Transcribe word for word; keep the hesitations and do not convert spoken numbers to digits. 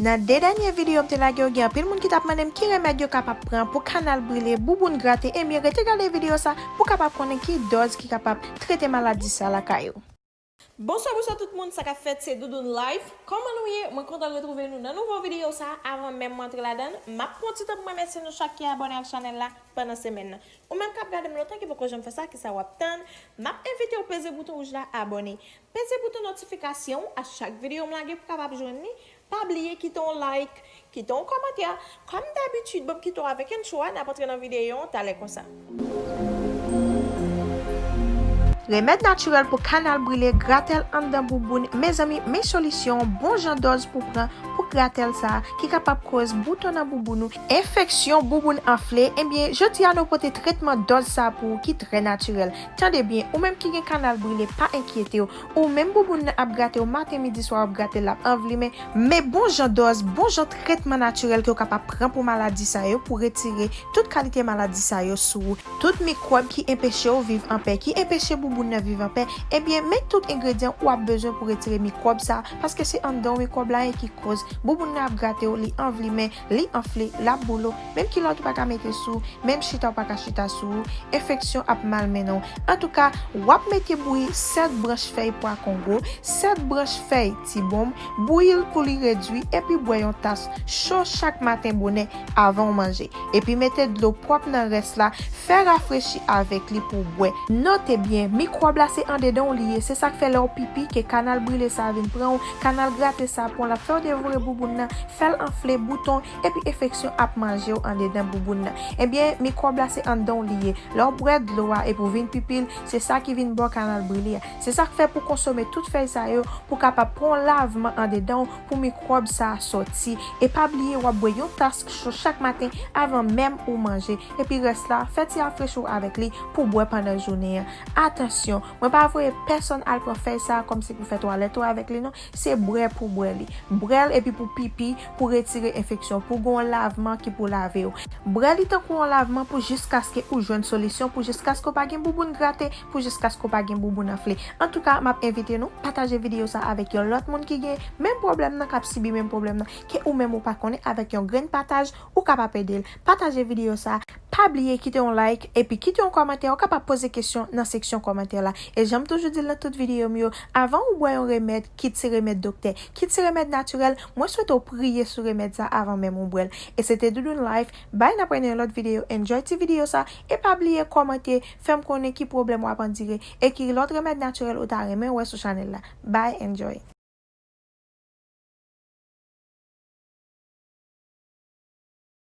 Nan de dènye videyo m te lage yo, gen anpil moun ki t ap mande m ki remèd yo kapab pran pou kanal brile, bouboun grate. Ebyen, rete gade videyo sa pou w kapab konnen ki dòz ki kapab trete maladi sa lakay ou. Bonswa, bonswa tout moun, sa k ap fèt, se Doudoune Life. Kòman nou ye? Mwen kontan retwouve nou nan nouvo videyo sa. Avan menm mwen antre ladan l, m ap pran ti tan pou m remèsye nou chak ki abòne ak chanèl la pandan semèn nan. Ou menm k ap gade m lontan ki poko janm fè sa, kisa w ap tann? M ap envite w peze bouton wouj la, abòne. Peze bouton notifikasyon a chak videyo m lage pou w kapab jwenn li. Pa bliye kite yon like, kite yon kòmantè. Kòm dabitid, ban m kite w avèk entwo a, n ap antre nan videyo an talè konsa. Remèd natirèl pou kanal brile, gratèl anndan bouboun. Mezanmi, men solisyon, bon jan dòz pou pran pou gratèl sa a ki kapab koz bouton nan bouboun ou, enfeksyon, bouboun anfle. Ebyen, jodi a nou pote tretman dòz sa a pou ou ki trè natirèl. Tande byen, ou menm ki gen kanal brile, pa enkyete w. Ou menm bouboun nan ap grate w maten, midi, swa, w ap grate l, l ap anvlimen. Men bon jan dòz, bon jan tretman natirèl ke w kapab pran pou maladi sa yo, pou retire tout kalite maladi sa yo sou ou. Tout mikwòb ki enpeche w viv anpè, ki enpeche bouboun nan viv anpè, ebyen, men tout engredyan ou ap bezwen pou retire mikwòb sa, paske se anndan w mikwòb la ye ki koz bouboun nan ap grate w, li anvlimen, li anfle, l ap boule w, menm kilòt ou pa ka mete sou, menm chita w pa ka chita sou ou, enfeksyon ap malmennen w. Antouka, w ap mete bouyi sèt branch fèy pwa kongo, sèt branch fèy tibonm, bouyi l pou li redui, epi bwè yon tas cho chak maten bonè avan w manje. Epi mete dlo pwòp nan rès la, fè rafrechi avèk li pou w bwè. Note byen, mikwòb la se andedan w li ye, se sa k fè lè w pipi ke kanal brile sa vin pran w, kanal grate sa pran w, l ap fè w devore bouboun nan, fè l anfle, bouton, epi enfeksyon ap manje w andedan bouboun nan. Ebyen, mikwòb la se anndan w li ye. Lè w bwè dlo a epi w vin pipi l, se sa ki vin ba w kanal brile a. Se sa k fè pou w konsome tout fèy sa yo, pou w kapab pran yon lavman andedan w, pou mikwòb sa a sòti. E pa bliye, w ap bwè yon tas cho chak maten avan menm ou manje. Epi rès la, fè ti rafrechi w avèk li pou w bwè pandan jounen an. Atansyon, mwen pa voye pèsonn al pran fèy sa a kòmsi pou fè twalèt ou avèk li non. Se bwè pou bwè li. Bwè l epi pou pipi, pou retire enfeksyon, pou gen yon lavman ki pou lave w. Bwè li tankou yon lavman pou jiskaske ou jwenn solisyon, pou jiskaske w pa gen bouboun grate, pou jiskaske w pa gen bouboun anfle. Antouka, m ap envite nou pataje videyo sa avèk yon lòt moun ki gen menm pwoblèm nan, k ap sibi menm pwoblèm nan, ke ou menm ou pa konnen, avèk yon grenn pataj, ou kapab ede l. Pataje videyo sa, pa bliye kite yon like, epi kite yon kòmantè, ou kapab poze kesyon nan seksyon kòmantè la. E jan m toujou di l nan tout videyo m yo, avan ou bwè yon remèd, kit se remèd doktè, kit se remèd natirèl, mwen swete w priye sou remèd sa avan menm ou bwè l. E se te Doudoune Life, bye, n ap wè nan yon lòt videyo, enjoy ti videyo sa, e pa bliye kòmante, fè m konnen ki pwoblèm w ap andire, e ki lòt remèd natirèl ou ta renmen wè sou chanèl la. Bye, enjoy.